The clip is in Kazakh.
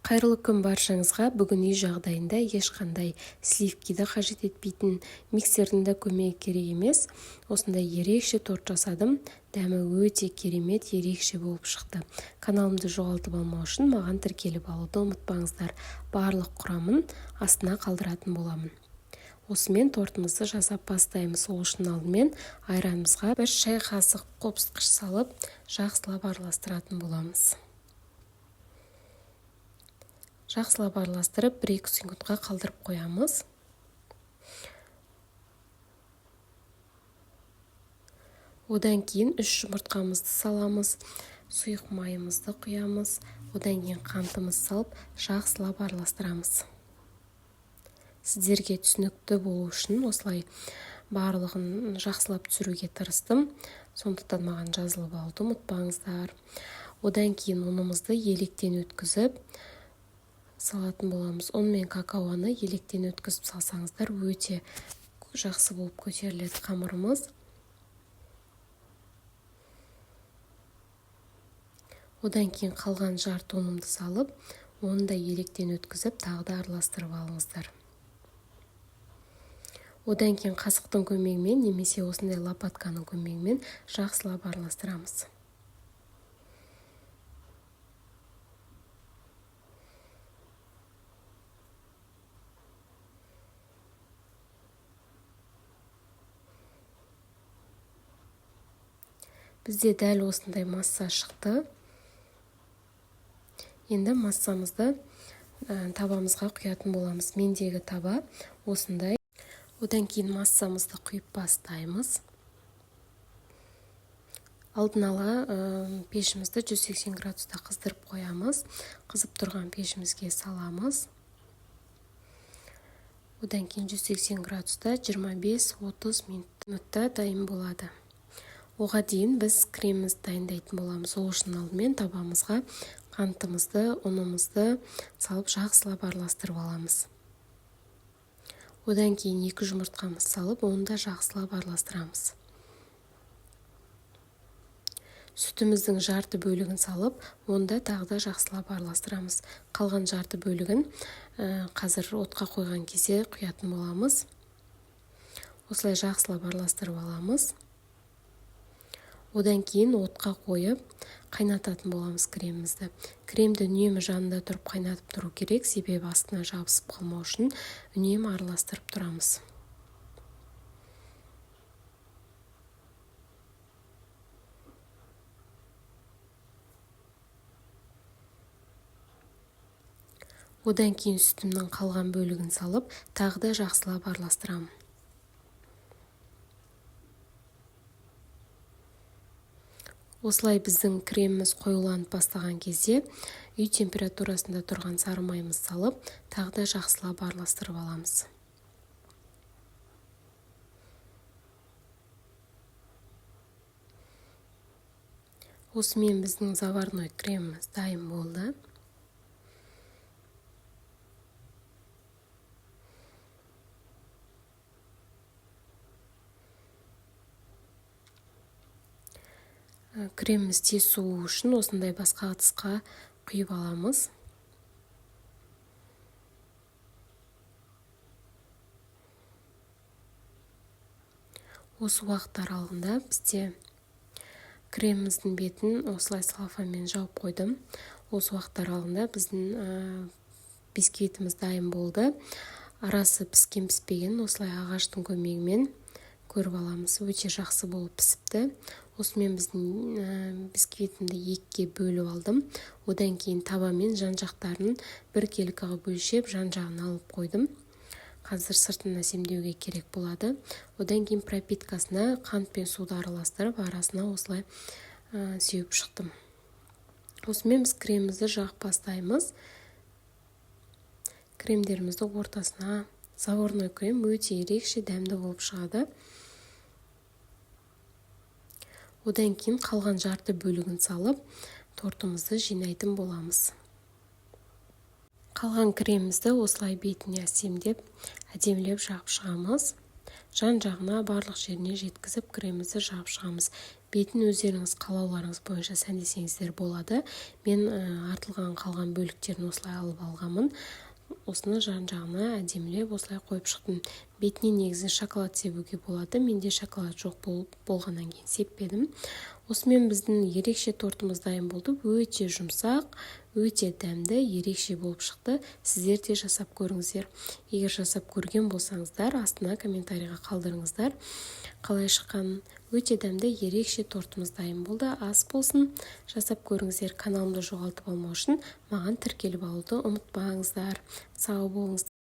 Қайырлы күн баршаңызға. Бүгін үй жағдайында ешқандай сливкиді қажет етпейтін, миксердің де көмегі керек емес. Осындай ерекше торт жасадым. Дәмі өте керемет, ерекше болып шықты. Каналымды жоғалтып алмау үшін маған тіркеліп алуды ұмытпаңыздар. Барлық құрамын астына қалдыратын боламын. Осымен тортымызды жасап бастаймыз. Сол үшін алдымен айранымызға 1 шай қасық қопсытқыш салып, жақсылап араластыратын боламыз. Жақсылап араластырып, 1-2 секундқа қалдырып қоямыз. Одан кейін 3 жұмыртқамызды саламыз, сұйық майымызды құямыз, одан кейін қантымызды салып, жақсылап араластырамыз. Сіздерге түсінікті болу үшін осылай барлығын жақсылап түсіруге тырыстым. Сондықтан маған жазылып алуды ұмытпаңыздар. Одан кейін ұнымызды електен өткізіп салатын боламыз. Ұн мен какаоны електен өткізіп салсаңыздар, өте жақсы болып көтеріледі қамырымыз. Одан кейін қалған жарты ұнымды салып, оны да електен өткізіп, тағы да араластырып алыңыздар. Одан кейін қасықтың көмегімен немесе осындай лопатканың көмегімен жақсылап араластырамыз. Бізде дәл осындай масса шықты. Енді массамызды табамызға құятын боламыз. Мендегі таба осындай. Одан кейін массамызды құйып бастаймыз. Алдын ала пешімізді 180 градуста қыздырып қоямыз. Қызып тұрған пешімізге саламыз. Одан кейін 180 градуста 25-30 минутта дайын болады. Оға дейін біз кремімізді дайындайтын боламыз. Ол үшін алдымен табамызға қантымызды, ұнымызды салып жақсылап араластырып аламыз. Одан кейін 2 жұмыртқамызды салып, оны да жақсылап араластырамыз. Сүтіміздің жарты бөлігін салып, оны да тағы да жақсылап араластырамыз. Қалған жарты бөлігін қазір отқа қойған кезде құятын боламыз. Осылай жақсылап араластырып аламыз. Одан кейін отқа қойып қайнататын боламыз кремімізді. Кремді үнемі жанында тұрып қайнатып тұру керек, себебі астына жабысып қалмау үшін үнемі араластырып тұрамыз. Одан кейін сүтімнің қалған бөлігін салып, тағы да жақсылап араластырамын. Осылай біздің креміміз қоюланып бастаған кезде үй температурасында тұрған сары майымызды салып, тағы да жақсылап араластырып аламыз. Осымен біздің заварной креміміз дайын болды. Креміміз тез суу үшін осындай басқа ыдысқа құйып аламыз. Осы уақыт аралығында бізде креміміздің бетін осылай целлофанмен жауып қойдым. Осы уақыт аралығында біздің бисквитіміз дайын болды. Арасы піскен піспеген осылай ағаштың көмегімен көріп аламыз. Өте жақсы болып пісіпті. Осымен біздің бисквитімді екіге бөліп алдым. Одан кейін табамен жан-жақтарын біркелкі қылып өлшеп, жан-жағын алып қойдым. Қазір сыртын әсемдеуге керек болады. Одан кейін пропиткасына қант пен суды араластырып, арасына осылай сеуіп шықтым. Осымен біз кремімізді жағып бастаймыз. Кремдерімізді ортасына, заварной крем өте ерекше дәмді болып шығады. Одан кейін қалған жарты бөлігін салып, тортымызды жинайтын боламыз. Қалған кремімізді осылай бетіне әсемдеп, әдемілеп жағып шығамыз. Жан-жағына барлық жеріне жеткізіп кремімізді жағып шығамыз. Бетін өздеріңіз қалауларыңыз бойынша сәндесеңіздер болады. Мен артылған қалған бөліктерін осылай алып алғанмын. Осыны жан жағына әдемілеп осылай қойып шықтым. Бетіне негізі шоколад себуге болады, менде шоколад жоқ болғаннан кейін сеппедім. Осымен біздің ерекше тортымыз дайын болды. Өте жұмсақ, өте дәмді, ерекше болып шықты. Сіздер де жасап көріңіздер. Егер жасап көрген болсаңыздар, астына комментарийға қалдырыңыздар қалай шыққанын. Өте дәмді, ерекше тортымыз дайын болды. Ас болсын, жасап көріңіздер. Каналымды жоғалтып алмау үшін маған тіркеліп алуды ұмытпаңыздар. Сау болыңыздар.